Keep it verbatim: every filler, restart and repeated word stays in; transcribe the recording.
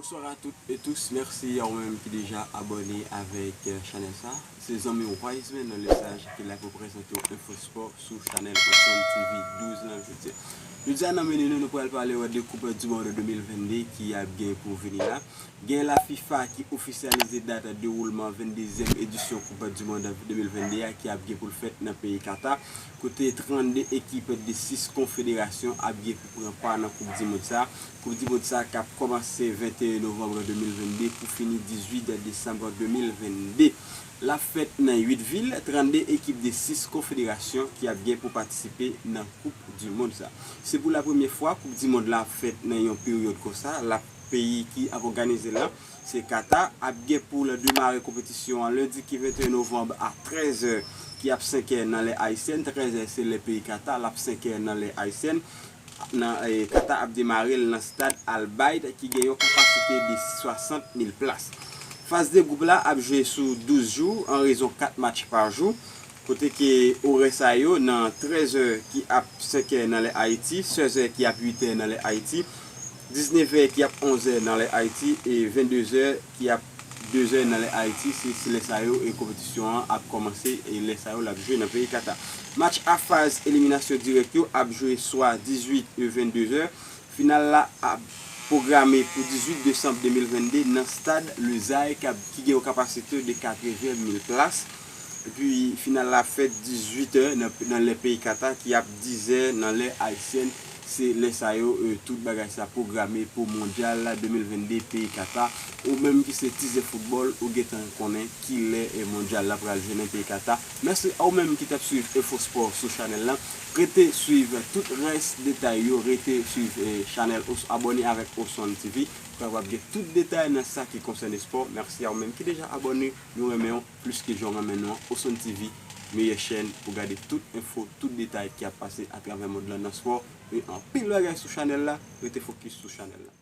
Bonsoir à toutes et tous, mèsi a ou menm ki deja abòne avèk chanèl sa. Se zanmi w Wiseman nan Lesage ki la pou prezante w enfo spò sou chanèl Oson TV douz lan jodi a. Jodi a nan meni nou, nou pral pale w de Koup di Mond de mil vennde ki ap gen pou vini la. Gen la FIFA ki ofisyalize dat dewoulman venndezyèm edisyon Koup di Mond de mil vennde a ki ap gen pou l fèt nan peyi Kata, kote trannde ekip de sis konfederasyon ap gen pou pran pa nan Koup di Mond sa. Koup di Mond sa k ap kòmanse venteyen novanm de mil vennde pou fini dizuit desanm de mil vennde. L ap fèt nan uit vil, trannde ekip de sis konfederasyon ki ap gen pou patisipe nan Koup di Mond sa. Se pou la premyè fwa Koup di Mond la ap fèt nan yon peryòd konsa. L ap, peyi ki ap òganize l lan, se Kata, ap gen pou l demare konpetisyon an lendi ki venteyen novanm a trèzè, ki ap senkè nan lè ayisyèn. Trèzè se lè peyi Kata, l ap senkè nan lè ayisyèn. Nan, eh, Kata ap demare l nan stad Al Bayt ki gen yon kapasite de swasant mil plas. Faz de gwoup la ap jwe sou douz jou an rezon kat match pa jou, kote ke orè sa yo nan trèzè ki ap senkè nan lè Ayiti, sèzè ki ap uitè nan lè Ayiti, diznevè ki ap onzè nan lè Ayiti e venndezè ki ap dezè nan lè Ayiti. Se, se lè sa yo e konpetisyon an ap kòmanse e lè sa yo l ap jwe nan peyi Kata. Match a faz eliminasyon dirèk yo ap jwe swa dizuit e venndezè. Final la ap pwograme pou dizuit desanm de mil vennde nan stad Lusail k ap, ki gen yon kapasite de katreven mil plas. Epi final la fèt dizuit è nan, nan lè peyi Kata ki ap diz è nan lè ayisyèn. Se lè sa yo, eh, tout bagay sa pwograme pou mondyal la de mil vennde peyi Kata. Ou menm ki se tizè foutbòl, ou gentan konnen kilè, eh, mondyal la pral jwe nan peyi Kata. Mèsi a ou menm ki t ap swiv Enfo Spò sou chanèl lan. Rete swiv tout rès detay yo, rete swiv, eh, chanèl Os, abòne avèk Oson TV pou kapab gen tout detay nan sa ki konsène spò. Mèsi a ou menm ki deja abòne, nou renmen w plis ke jan w renmen nou an. Oson TV, meyè chèn pou gade tout enfo, tout detay ki ap pase atravè mond lan nan spò. E anpil bagay sou chanèl la, rete fokis sou chanèl la.